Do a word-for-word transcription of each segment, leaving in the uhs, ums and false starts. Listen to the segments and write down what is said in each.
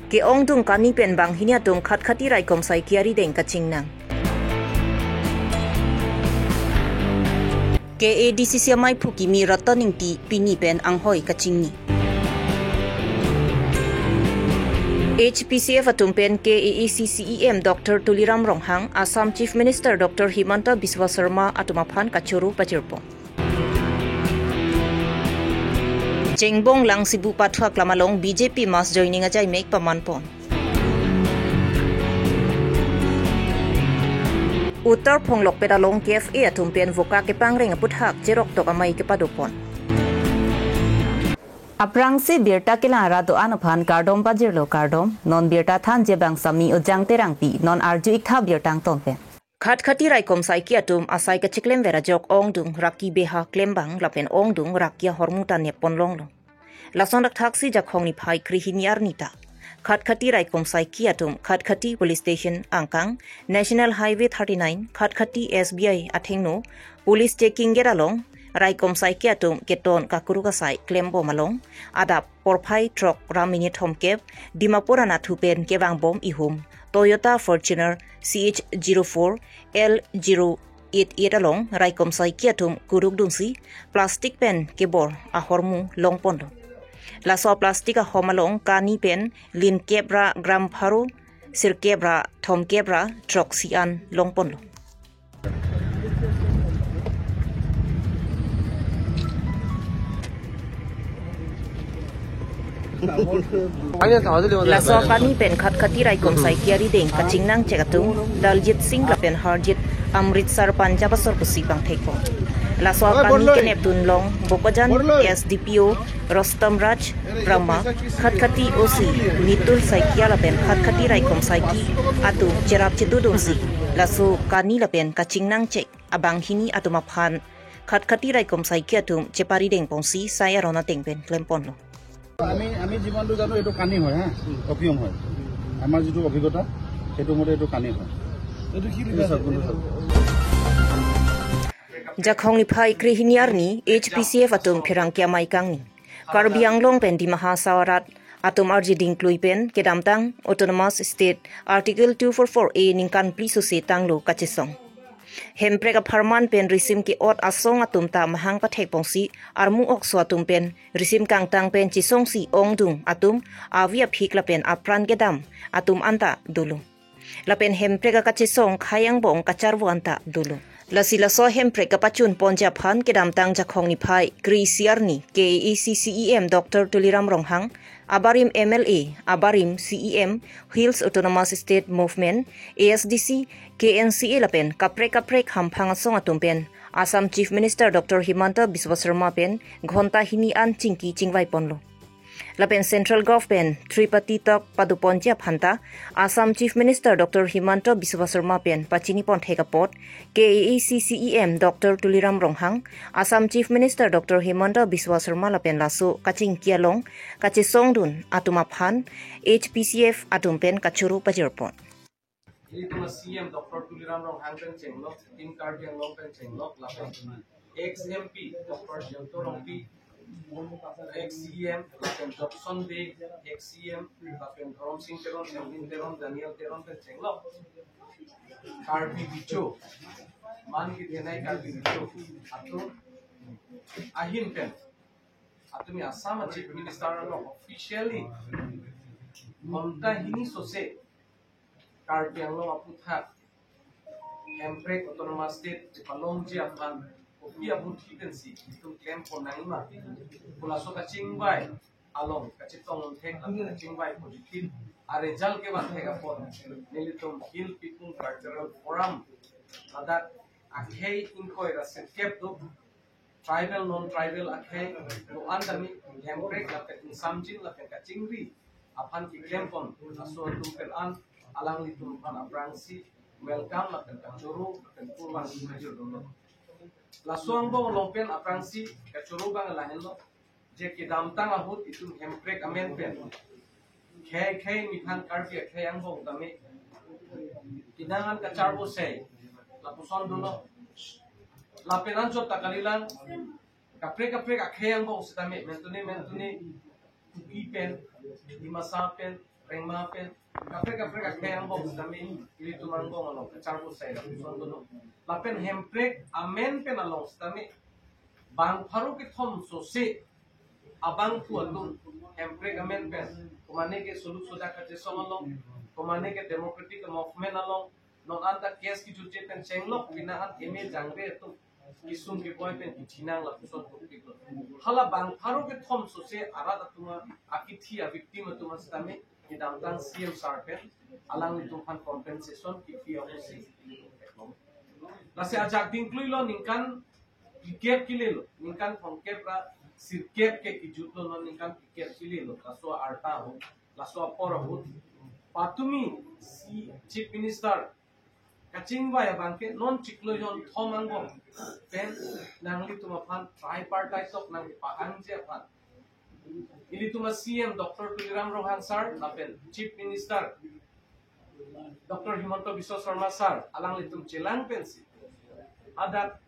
Ke-ongdung kani pen banghini atum Khatkhati raikom saiki arideng kachingnang. K A D C C amaiphu kimi Ratan Ingti pini pen anghoi kachingni. H P C F atum pen K A A C C E M Doctor Tuliram Ronghang, Assam Chief Minister Doctor Himanta Biswa Sarma atum aphan kachoro pajirpon. Chengbong Langsibu Pathu Aklam along B J P mass joining ajaimek pamanpon. Uttar Phonglokpet along K F A atum pen voka kepangreng aputhak cheroktok amei kepadopon. Aphrangsi birta kelang ra do-an aphan kardom pajirlo kardom, non birta thanji abang Sami Ujang Terangpi, non arju-ik tha birta angton pen. Khatkhati raikom saiki atum asai kachiklemver ajok ongdung raki beha klembang lapen ongdung raki ahormu ta neppon longlo. Lason dak thaksi Jakhong niphai krehini arni ta Khatkhati raikom saiki atum Khatkhati Police Station angkang, National Highway thirty-nine, Khatkhati S B I athengno, Police Checking Gate along raikom saiki atum keton kakuruk asai klembom along adap porphai throk ra minit thomkep Dimapur anatthu pen kevangbom ihum Toyota Fortuner C H zero four L zero eight eight along raikom saiki atum kurukdunsi plastic pen kebor ahormu longponlo. Laso plastic ahom along kani pen linkep ra gram pharo sirkep ra thomkep ra throksi an longponlo. Laso kani pen Khatkhati raikom saiki arideng kachingnangchek atum Daljit Singh lapen Harjit Amritsar Punjab asor pusi pangthekpo. Laso kani kenepdun long Bokajan S D P O Rostam Raj Brahma, Khatkhati O C Nitul Saikia lapen Khatkhati raikom saiki atum cherap chetudunsi laso kani lapen kachingnangchek abanghini atum aphan Khatkhati raikom saiki atum cheparidengponsi sai aron ateng pen klemponlo. আমি আমি যিমানটো জানো, এইটো কানি হয়, হা, অপিয়াম হয়। আমাৰ যিটো অভিজ্ঞতা, সেইটো মতে এইটো কানি হয়। এইটো কি লিখা আছে? Jakhong niphai krehini arni H P C F atum pherangke amei kangni. Karbi Anglong pen Dima Hasao arat atum arjiding klui pen kedamtang Autonomous State Article two four four A ningkan phli sose tanglo kachesong. Hemprek apharman pen risim ke-ot asong atum ta mahang pathekponsi armu okso atum pen risim kangtang pen chesongsi ongdung atum avi aphik lapen apran kedam atum anta dolo. Lapen Hemprek akachesong khei angbong kacharvo anta dolo. Lasi laso Hemprek kapachunponji aphan kedamtang Jakhong niphai kre-isi arni K A A C C E M Doctor Tuliram Ronghang, abarim M L A, abarim C E M, Hills Autonomous State Movement, A S D C, K N C A lapen kaprek kaprek hamphang asong atum pen Assam Chief Minister Doctor Himanta Biswa Sarma pen ghonta hini an chingki chingvaiponlo. Lapen Central Government Tripartite talk padoponji aphanta Assam Chief Minister Doctor Himanta Biswa Sarma pen pachiniponthek apot K A A C C E M Doctor Tuliram Ronghang, Assam Chief Minister Doctor Himanta Biswa Sarma lapen laso kachingki along kachesongdun atum aphan H P C F atum pen kachoro pajirpon. Ilitum a-C M Doctor Tuliram Ronghang pen chenglok, Team Karbi Anglong pen chenglok, lapen ex M P Doctor Jayanta Rongpi, ex C E M, lapen Jobson Bey, ex C E M, lapen Dhorom Sing Teron, Shangbin Teron, Daniel Teron pen chenglok. Karbi Bicho, man ki thenai Karbi Bicho, atum ahin pen, atum Assam Chief Minister along officially ghonta hini sose Karbi Anglong aputhak Hemprek Autonomous State palongji aphan kopi abuthi pensi itum klempon nangma pu laso kachingvai along kachetong thek, kachingvai positive a-result kevan thek apot nelitum Hill People Cultural Forum ladak akhei ingkoi ra sirkep do, tribal, non-tribal akhei do-an tame Hemprek lapen ingsamjin lapen kachingri aphan keklempon laso atum pen an alanglitum aphan aphrangsi welcome lapen kachoro lapen kurvangsi pajir dolo. Laso angbong along pen aphrangsi kachoro abang lahenlo, je kedamtang ahut itum Hemprek amen pen khei khei miphan Karbi akhei angbong tame kenang an kacharvo sei lapuson dolo. Lapen anchot ta kalilang, kaprek kaprek akhei angbong sitame mentune mentune Kuki pen, Dimasa pen, rengma pen kaprek kaprek akhei angbong sitame ilitum angbong along kacharbo sai lapuson dolo. Lapen Hemprek amen pen along sitame bang pharo kethom sose abangphu atum Hemprek amen pen, komane ke suluk sodak kachesong along, komane ke democratic movement along, non anta case kejutje pen chenglok pina an eme jangre atum kisung keboi pen kichinang lapuson thukpiklo. Hala bang pharo kethom sose arat atum a-, akithi a-victim atum sitame kedamtang C M sir pen alanglitum aphan compensation kipi ahusi. Lasi ajak dingkluilo, ningkan phlikep kelelo, ningkan thomkep ra sirkep ke kejutlo, non ningkan phlikep kelelo, laso arta ahut, laso apor ahut. Patumi si Chief Minister kachingvai abangke non chiklo jonthom angbong pen nanglitum aphan tripartite talk nangpahangji aphan ilitum a-C M Doctor Tuliram Ronghang sir lapen Chief Minister Doctor Himanta Biswa Sarma sir alanglitum chelang pensi hadak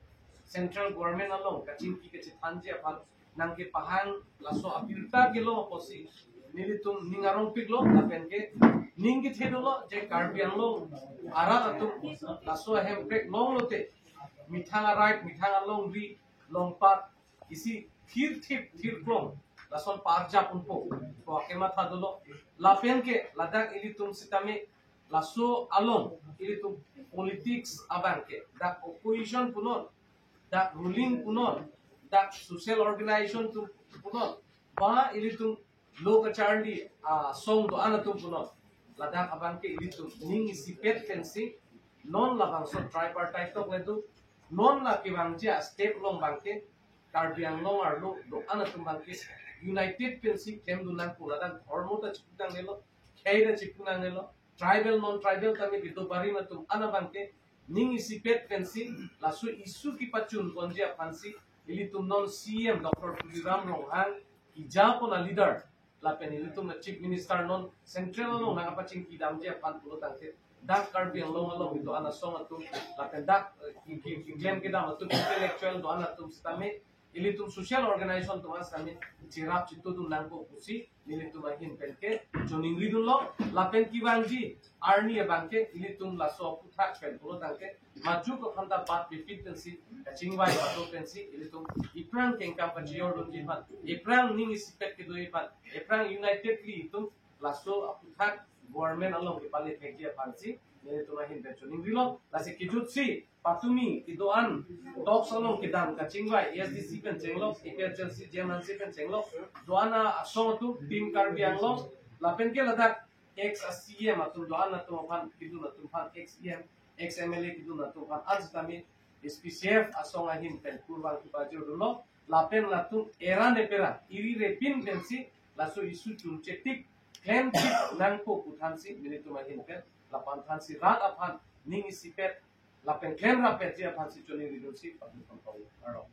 central government along kachingki kachethanji aphan nangkepahang laso abirta kelong apotsi nelitum ning arongpiklo, lapen ke ning kethe dolo je Karbi Anglong arat atum laso Hemprek longlote methang a-right, methang alongri, longpat, isi thirthip thirklong lason parjap unpo pu kematha dolo. Lapen ke ladak ilitum sitame laso along ilitum politics abangke dak opposition punon, dak ruling punon, dak social organization atum punon, ba ilitum lo kacharli asong do-an atum punon, ladak abangke ilitum ning isipet pensi non labangso tripartite talk le do, non la kevangji a-step along abangke Karbi Anglong arlo do-an atum abangke united pensi klemdun nangpo. Ladak dhormo ta chikung nangnelo, khei ta chikung nangnelo, tribal non tribal tame kedo barim atum an abangke ning isipet pensi laso issue kepachun ponji aphansi ilitum non C M Doctor Tuliram Ronghang kejapon a-leader lapen ilitum a-Chief Minister non central along nangpachingki damji aphan pulo tangte dak Karbi Anglong along itum anasong atum lapen dak, eh, ki-, ki-, keklem kedam atum intellectual do-an atum sitame ilitum social organization atum sitame cherap chetudun nangpo pusi nelitum ahin pen ke choningridunlo. Lapen kevangji arni abangke ilitum laso aphuthak pen pulo tangte majok aphanta bat pipit pensi kachingvai pato pensi ilitum iphrang kengkam pachejordunji aphan, iphrang ning isipet kedoji aphan, iphrang unitedly itum laso aphuthak government along kepale thekji aphansi nelitum ahin pen choningrilo. Lasi kejutsi patumi kedo-an talks along kedam kachingvai A S D C pen chenglok, A P H L C J M Hanse pen chenglok, do-an asong atum Team Karbi Anglong lapen ke ladak ex C M atum do-an atum aphan, kedun atum aphan, ex E M, ex M L A kedun atum aphan an sitame S P C F asong ahin pen kurvangthu pajordunlo. Lapen latum era nepera iri repin pensi laso issue chunchetik klemtik nangpo puthansi nelitum ahin pen laphan thansi rat aphan ning isipet lapen klemrap petji aphansi choningridunsi patupon pau aro.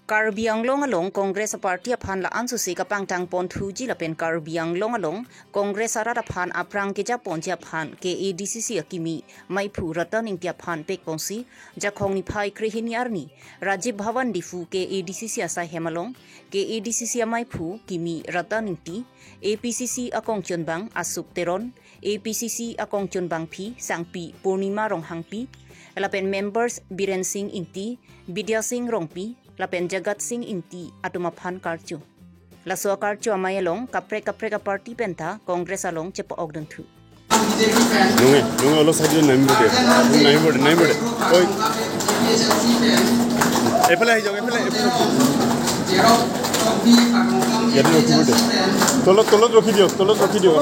Karbi Anglong along Congress party aphan la-an sose kapangtang ponthuji lapen Karbi Anglong along Congress arat aphan aphrang kejaponji aphan K A D C C akimi maiphu Ratan Ingti aphan pekponsi Jakhong niphai krehini arni Rajiv Bhavan Diphu K A D C C asaihem along K A D C C amaiphu kimi Ratan Ingti, A P C C akongchunbang Asuk Teron, A P C C akongchunbangpi Sangpi Purnima Ronghangpi, lapen members Biren Singh Ingti, Bidya Singh Rongpi, lapen Jagat Singh Ingti atum aphan karcho. Laso akarcho amei along kaprek kaprek aparty penta Congress along chepa-okdunthu. Nunge, nunge olo side nai bode, nai bode, nai bode. Oi. Ephale ahi jok, ephale, ephale. Yate rokhi bode. Tolot, tolot rokhi diyo, tolot rokhi diyo.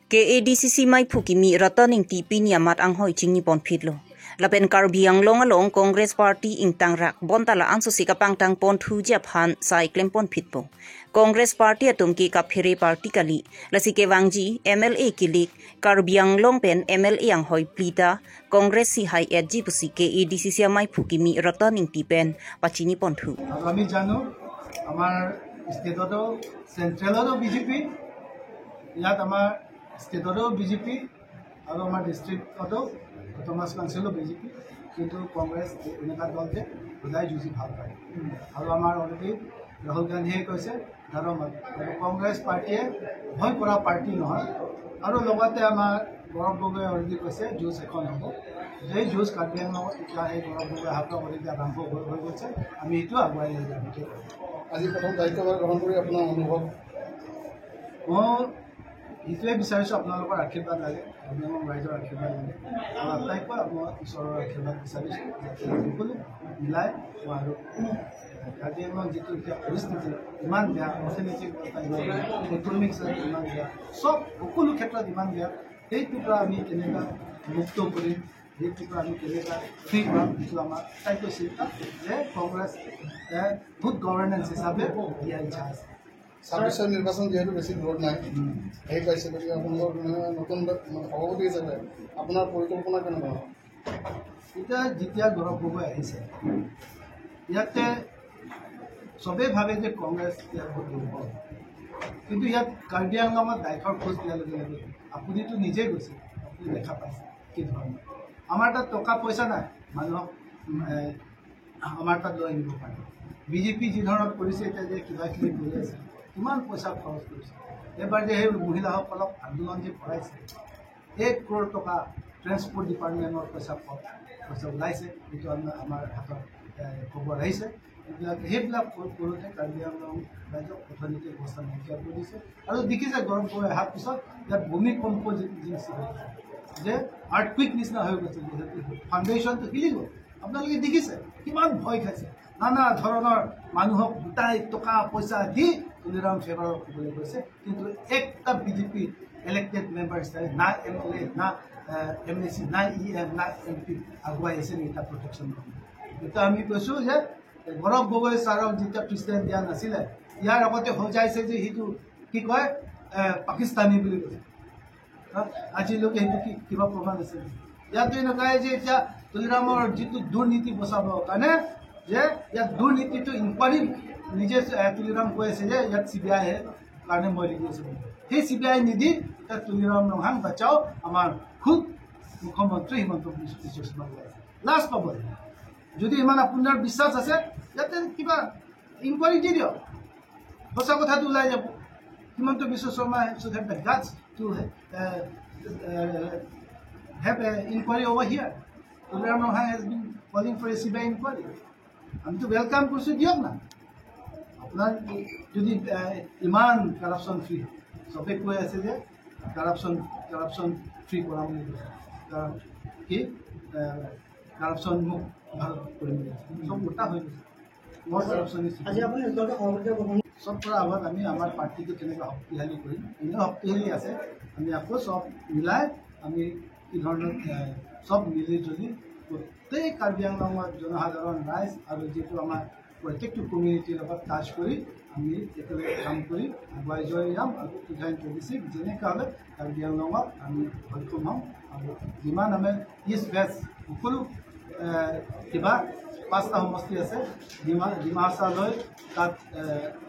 K A D C C maiphu kimi Ratan Ingti pini amat anghoi chingniponphitlo. Lapen Karbi Anglong along Congress party ingtangrak bonta la-an sose kapangtang ponthuji aphan sai klemponphitpo. Congress party atum ke kaphere party kali, lasi kevangji M L A kilik Karbi Anglong pen M L A anghoi plita Congress si hai etji pusi K A D C C amaiphu kimi Ratan Ingti pen pachiniponthu. আৰু আমি জানো আমাৰ ষ্টেটতো চেণ্ট্ৰেলতো বিজেপি, ইয়াত আমাৰ ষ্টেটতো বিজেপি আৰু আমাৰ ডিষ্ট্ৰিক্টতো অট'নমাছ কাউন্সিলো বিজেপি। কিন্তু কংগ্ৰেছ এনেকুৱা দল যে সদায় যুঁজি ভাল পায়। আৰু আমাৰ অলৰেডি ৰাহুল গান্ধীয়ে কৈছে, ধৰক, কংগ্ৰেছ পাৰ্টীয়ে ভয় কৰা পাৰ্টি নহয়। আৰু লগতে আমাৰ গৌৰৱ গগৈয়ে অলৰেডি কৈছে যুঁজ এখন হ'ব। সেই যুঁজ কাৰ্বি আংলঙত এতিয়া সেই গৌৰৱ গগৈৰ হাতত অলৰেডি আৰম্ভ হৈ হৈ গৈছে। আমি এইটো আগুৱাই লৈ যাম। আজি প্ৰথম দায়িত্বভাৰ গ্ৰহণ কৰি আপোনাৰ অনুভৱ? মই এইটোৱে বিচাৰিছোঁ, আপোনালোকৰ আশীৰ্বাদ লাগে, কাৰ্বি আংলং ৰাইজৰ আশীৰ্বাদ লাগে। আৰু আটাইতকৈ মই ঈশ্বৰৰ আশীৰ্বাদ বিচাৰিছোঁ, যাতে সকলো মিলাই মই আৰু কাৰ্বি আংলং যিটো এতিয়া পৰিস্থিতি ইমান বেয়া, অৰ্থনৈতিক অৱস্থা ইমান বেয়া, ইকনমিক ইমান বেয়া, চব সকলো ক্ষেত্ৰত ইমান বেয়া, সেইটোৰ পৰা আমি কেনেকুৱা মুক্ত কৰিম, সেইটোৰ পৰা আমি কেনেকুৱা ফ্ৰী কৰাম, সেইটো আমাৰ আটাইতকৈ চিন্তা যে কংগ্ৰেছ, এ, গুড গভাৰ্নেন্স হিচাপে দিয়া ইচ্ছা আছে। ছাব্বিছৰ নিৰ্বাচন যিহেতু বেছি দূৰত নাই, আহি পাইছে, গতিকে আপোনালোকৰ মানে নতুন মানে সভাপতি হিচাপে আপোনাৰ পৰিকল্পনা কেনেকুৱা? এতিয়া যেতিয়া গৌৰৱ গগৈ আহিছে, ইয়াতে চবেই ভাবে যে কংগ্ৰেছ ইয়াত বহুত দুৰ্বল, কিন্তু ইয়াত কাৰ্বি আংলঙত দায়িত্বৰ খোজ দিয়াৰ লগে লগে আপুনিতো নিজেই গৈছে, আপুনি দেখা পাইছে কি ধৰণৰ। আমাৰ তাত টকা পইচা নাই, মানুহক, উম, এ, আমাৰ তাত লৈ আনিব পাৰে। বিজেপি যি ধৰণত কৰিছে, এতিয়া যে কিবা কিবি কৰি আছে, কিমান পইচা খৰচ কৰিছে। এইবাৰ যে সেই মহিলাসকলক আন্দোলন যে কৰাইছে, এক কৰোৰ টকা ট্ৰেন্সপৰ্ট ডিপাৰ্টমেণ্টৰ পইচা প-, পইচা ওলাইছে, যিটো আমাৰ, আমাৰ হাতত, এ, খবৰ আহিছে। এইবিলাক, সেইবিলাক কৰ-, কৰোঁতে কাৰ্বি আংলং ৰাইজক অৰ্থনৈতিক অৱস্থা নাইকিয়া কৰি দিছে। আৰু দেখিছে, গৌৰৱ গগৈ অহাৰ পিছত ইয়াত ভূমিকম্প যি-, যি নিচিনা হৈছে, যে আৰ্থকুৱেক নিচিনা হৈ গৈছে, যিহেতু ফাউণ্ডেশ্যনটো হিলি গ'ল। আপোনালোকে দেখিছে কিমান ভয় খাইছে, নানা ধৰণৰ মানুহক গোটাই টকা পইচা দি তুলিৰাম ফেভাৰত ক'বলৈ গৈছে, কিন্তু একটা বিজেপি ইলেক্টেড মেম্বাৰ হিচাপে না এম এল এ, না, এ, এম এ চি, না ই এম, না এম পি আগুৱাই আহিছে নেকি তাৰ প্ৰটেকশ্যন? এতিয়া আমি কৈছোঁ যে গৌৰৱ গগৈ ছাৰক যেতিয়া প্ৰেচিডেণ্ট দিয়া নাছিলে, ইয়াৰ আগতে সজাইছে যে সেইটো কি কয়, এ, পাকিস্তানী বুলি কৈছে। হা? আজিলৈকে সেইটো কি, কিবা প্ৰমাণ আছে নেকি? ইয়াতো এনেকুৱাই যে এতিয়া তুলিৰামৰ যিটো দুৰ্নীতি বচাবৰ কাৰণে যে ইয়াত দুৰ্নীতিটো ইনকুৱাৰী নিজে, এ, তুলিৰাম কৈ আছে যে ইয়াত চি বি আই হে কাৰণে মই লিখি আছোঁ বুলি। সেই চি বি আই নিদি এতিয়া তুলিৰাম ৰংহাং বাচাও আমাৰ খুদ মুখ্যমন্ত্ৰী হিমন্ত বিশ্ব শৰ্মা কৈ আছে। লাজ পাব। যদি ইমান আপোনাৰ বিশ্বাস আছে, ইয়াতে কিবা ইনকুৱাৰী দি দিয়ক, সঁচা কথাটো ওলাই যাব। হিমন্ত বিশ্ব Sarma should have the guts to, uh, uh, have an inquiry over here. Tuliram Ronghang has been calling for a C B I inquiry. আমিতো ৱেলকাম কৰিছোঁ, দিয়ক না। আপোনাৰ যদি, আহ, ইমান কাৰাপশ্যন ফ্ৰী, চবে কৈ আছে যে কাৰাপশ্যন, কাৰাপশ্যন ফ্ৰী কৰাম বুলি কৈছে। কাৰণ কি, আহ, কাৰাপশ্যন মুক্ত ভাৰত কৰিম বুলি কৈছে। চব উল্টা হৈ গৈছে। মই কাৰাপশ্যনিষ্ট। আজি আপুনি দলটো সভাপতি হ'ব। চব পৰা আগত আমি আমাৰ পাৰ্টিটো কেনেকৈ শক্তিশালী কৰিম, এনেও শক্তিশালী আছে, আমি আকৌ চব মিলাই আমি কি ধৰণৰ, এ, চব মিলি জুলি গোটেই কাৰ্বি আংলঙৰ জনসাধাৰণ ৰাইজ আৰু যিটো আমাৰ প্ৰত্যেকটো কমিউনিটিৰ লগত টাচ কৰি আমি একেলগে কাম কৰি আগুৱাই যোৱা যাম। আৰু টু থাউজেণ্ড টুৱেণ্টি ছিক্স যেনেকৈ হ'লে কাৰ্বি আংলঙত আমি সক্ষম হ'ম। আৰু যিমান আমি ইষ্ট ৱেষ্ট সকলো, এ, কিবা পাঁচটা সমষ্টি আছে, ডিমা, ডিমা হাছাও লৈ তাত, এ,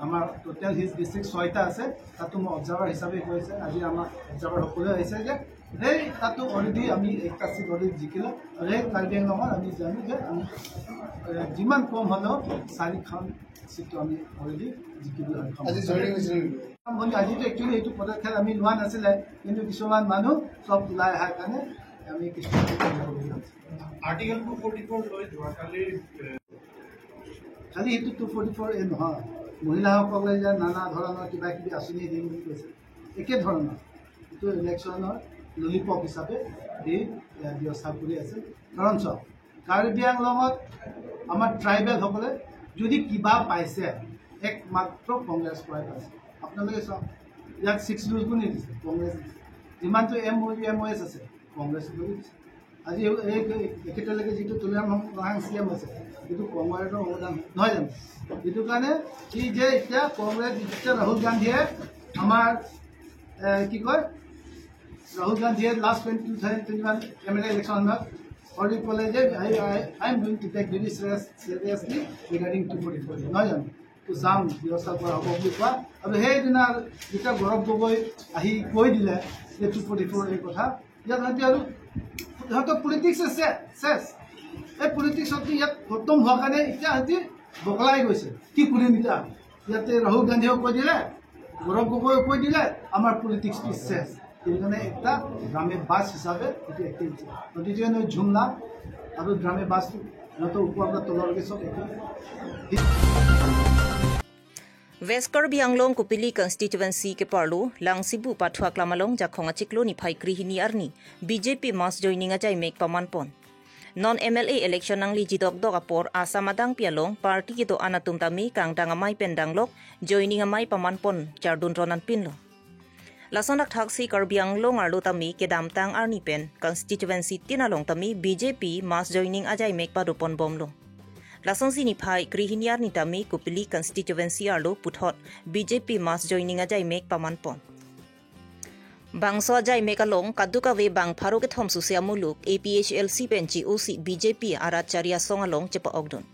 আমাৰ টোটেল হিলছ ডিষ্ট্ৰিক্ট ছয়টা আছে। তাতো মই অবজাৰ্ভাৰ হিচাপে কৈছে, আজি আমাৰ অবজাৰ্ভাৰ সকলোৱে আহিছে যে সেই তাতো অলৰেডি আমি একটা চিট অলৰেডি জিকিলোঁ। আৰু সেই কাৰ্বি আংলঙত আমি জানো যে আমি, এ, যিমান কম হ'লেও চাৰিখন চিটটো আমি অলৰেডি জিকিবলৈ সক্ষম আজি হৈছোঁ। জইনিং হৈছিল নেকি? বুলি আজিতো একচুৱেলি এইটো পদক্ষেপ আমি লোৱা নাছিলে, কিন্তু কিছুমান মানুহ চব ওলাই অহাৰ কাৰণে আমি কিছুমান আৰ্টিকল টু ফৰ্টি ফ'ৰ লৈ যোৱাকালি, এ, খালি এইটো টু ফৰ্টি ফ'ৰ এ নহয়, মহিলাসকলে যে নানা ধৰণৰ কিবা কিবি আঁচনি দিম বুলি কৈছে, একে ধৰণৰ এইটো ইলেকশ্যনৰ ললিপপ হিচাপে দি, এ, ব্যৱস্থা কৰি আছে। কাৰণ চাওক, কাৰ্বি আংলঙত আমাৰ ট্ৰাইবেলসকলে যদি কিবা পাইছে, একমাত্ৰ কংগ্ৰেছ কৰাই পাইছে। আপোনালোকে চাওক, ইয়াত ছিক্স ৰুল কোনে দিছে? কংগ্ৰেছ দিছে। যিমানটো এম অ' ইউ, এম অ' এছ আছে, কংগ্ৰেছে কৰি দিছে। আজি এই, এই, এই, এখেতলৈকে যিটো তুলিৰাম ৰংহাং চি এম হৈছে, এইটো কংগ্ৰেছৰ অৱদান নহয় জানো? এইটো কাৰণে কি যে এতিয়া কংগ্ৰেছ, যেতিয়া ৰাহুল গান্ধীয়ে আমাৰ, এ, কি কয়, ৰাহুল গান্ধীয়ে last twenty two thousand twenty one M L A ইলেকশ্যনত অলৰেডি ক'লে যে I, I, I am going to take very serious, seriously regarding two forty four, নহয় জানো? তো চাম, ব্যৱস্থা কৰা হ'ব বুলি কোৱা। আৰু সেইদিনা যেতিয়া গৌৰৱ গগৈ আহি কৈ দিলে যে টু ফৰ্টি ফ'ৰ এই কথা, ইয়াত সিহঁতে আৰু সিহঁতৰ পলিটিক্স আছে, চেছ। এই পলিটিক্সটো ইয়াত খতম হোৱাৰ কাৰণে এতিয়া সিহঁতি বগলাই গৈছে। কি কৰিম এতিয়া? ইয়াতে ৰাহুল গান্ধীয়েও কৈ দিলে, গৌৰৱ গগৈয়েও কৈ দিলে, আমাৰ পলিটিক্সটো শেষ। সেইকাৰণে এটা ড্ৰামে বাছ হিচাপে এইটো এক্টিং হৈছে। গতিকে মই ঝুমলা আৰু ড্ৰামে বাছটো সিহঁতৰ ওপৰৰ পৰা তললৈকে চব acting. West Karbi Anglong Kopili constituency keparlo Langsibu Pathu Aklam along Jakhong achiklo niphai krehini arni B J P mass joining ajaimek pamanpon. Non M L A election nangli jidok dok apor Assam adangpi along party kedo-an atum tame kangdang amei pen danglok joining amei pamanpon chardun ron anpinlo. Lason akthaksi Karbi Anglong arlo tame kedamtang arni pen constituency tin along tame B J P mass joining ajaimek padopon bomlo. Lasonsi niphai krehini arni tame Kopili constituency arlo puthot B J P mass joining ajaimek pamanpon. Bangso ajaimek along kadokave bang pharo kethom susia muluk A P H L C pen chi O C B J P arat chari asong along chepa-okdun.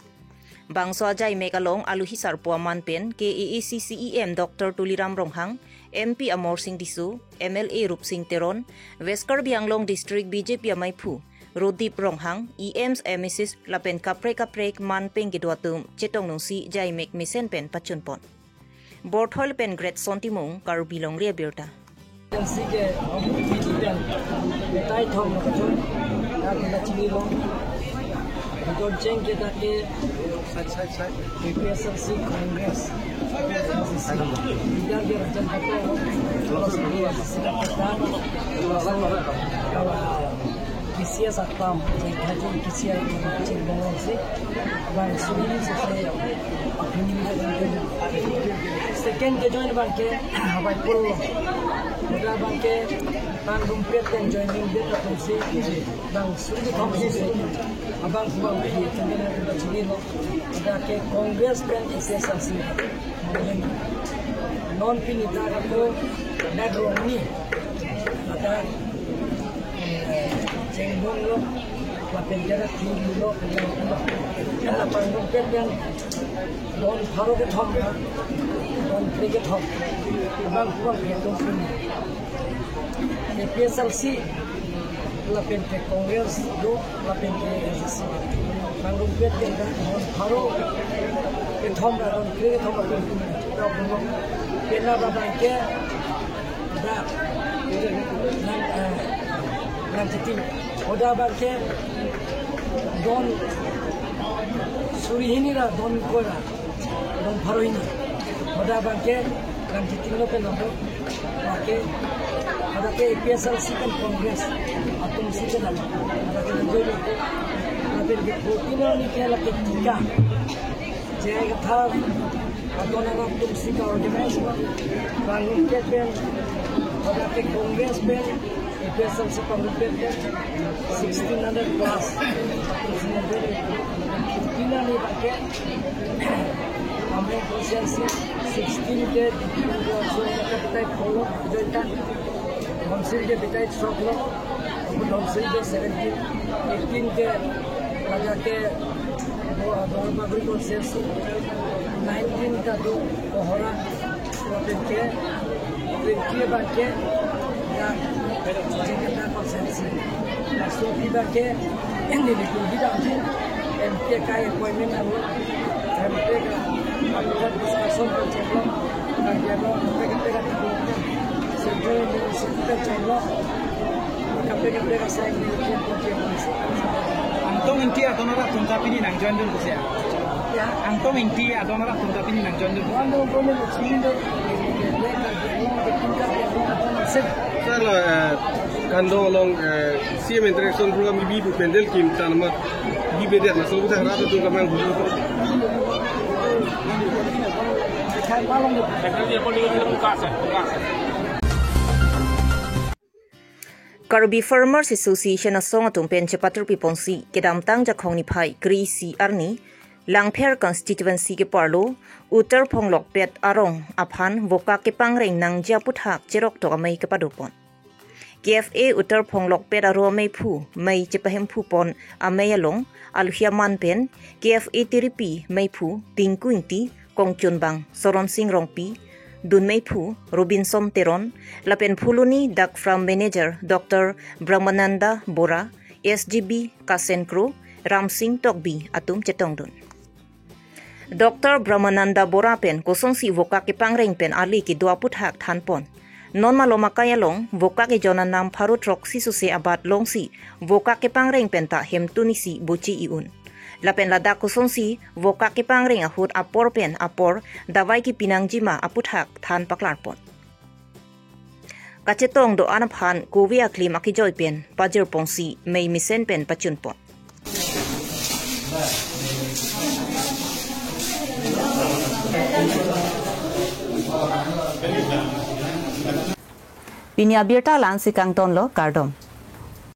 Bangso ajaimek along aluhi sarpo aman pen K A A C C E M Doctor Tuliram Ronghang, M P Amor Sing Tisso, M L A Rupsing Teron, West Karbi Anglong District B J P amaiphu Rodip Ronghang, E Ms, M Ss lapen kaprek kaprek man pen kedo atum chetong nungsi jaimek mesen pen pachunpon. Borthol pen Great Son Timung, Karbi Longri Abirta. Sike, digital, tai thong na kachon, na kila chili long, don cheng ke ta ke, A P H L C Congress, leader ke Rajan Patel, K C S akam, K C S akam, cheng bong si, bang suri si se, apini ni kan. Second ke join bang ke, bang pul, bang ke, bang rumpet pen joining date apun si, bang suri thom si se, abang bang pi, tengah na kita suri lo, bang ke Congress pen A P H L C, non pini ta ko, background ni, ada, eh, cheng bong lo, lapen jara thing lo, lapen pang rumpet pen don pharo kethom ka, don kre kethom, bang bang kethom pun. A P H L C, lapen ke Congress do, lapen ke A P H L C. Bang rumpet pen don pharo kethom ka, don kre kethom ka pun. Pena ba bang ke, da, nang, eh, nang chitim. Hoda bang ke, don suri hini ra, don koi ra, don pharo hini. Hoda bang ke, nang chitim lo pen nang do. Bang ke, hoda ke A P H L C pen Congress atum si pen nang. Hoda ke nang do. Lapen ke fourteen ni ke lake tika. J I Kathar, adon arat atum si ka-organize, bang rumpet pen, hoda ke Congress pen, A P H L C bang rumpet pen, sixteen hundred plus. Atum si nang beri, tina ni bang ke, Amreng constituency, sixteen ke, so, kita follow, join kan. Council ke bitai sok lo, council ke seventeen, eighteen ke raja ke Bo-, Borabaguri constituency, nineteen ta do Kohora, lapen ke twenty bang ke ya Jengketa constituency. Laso pi bang ke ini di pun bidang tu M P ka appointment anu, M P ka, anu ka discussion kan cheklo, kan cheklo, M P ka, M P ka, Central University kan cheklo, kan M P ka, M P ka, Central University kan cheklo. Angtong Ingti adon arat atum ta pini nang join dun pusi ya? Ya. Angtong Ingti adon arat atum ta pini nang join dun. Wan dong kono sini de, de, de, kan cheklo, de, kan cheklo, kan cheklo. Sir, eh, Kandong along, eh, C M interaction program bi pu pandal kim tan ma bi bedet na so ta rat tu kamang bu. Karbi Farmers Association asong atum pen chepatur piponsi kedamtang Jakhong niphai kre-isi arni Langpher constituency keparlo Uttar Phonglokpet arong aphan vokak kepangreng nangji aputhak cheroktok amei kepadopon. K F A Uttar Phonglokpet aro ameiphu mei chepahemphu pon amei along aluhi aman pen K F A tiripi meiphu Tinku Ingti, Kongchunbang Soron Sing Rongpi, Dunmeiphu Robinson Teron, lapen Phuloni Dak Farm Manager Doctor Brahmananda Bora, S G B Kasen Kro, Ramsing Tokbi atum chetongdun. Doctor Brahmananda Bora pen kosonsi vokak kepangreng pen ale kedo aputhak thanpon. Non malom akai along vokak ejon anam pharo throksi suse abat longsi vokak kepangreng pen ta hemtun isi boche i-un. Lapen ladak kosonsi vokak kepangreng ahut apor pen apor davai kepinangjima aputhak than paklarpon. Kachetong do-an aphan kove aklim akejoi pen pajirpongsi mei mesen pen pachunpon. Pini abirta la-ansi kangtonlo, kardom.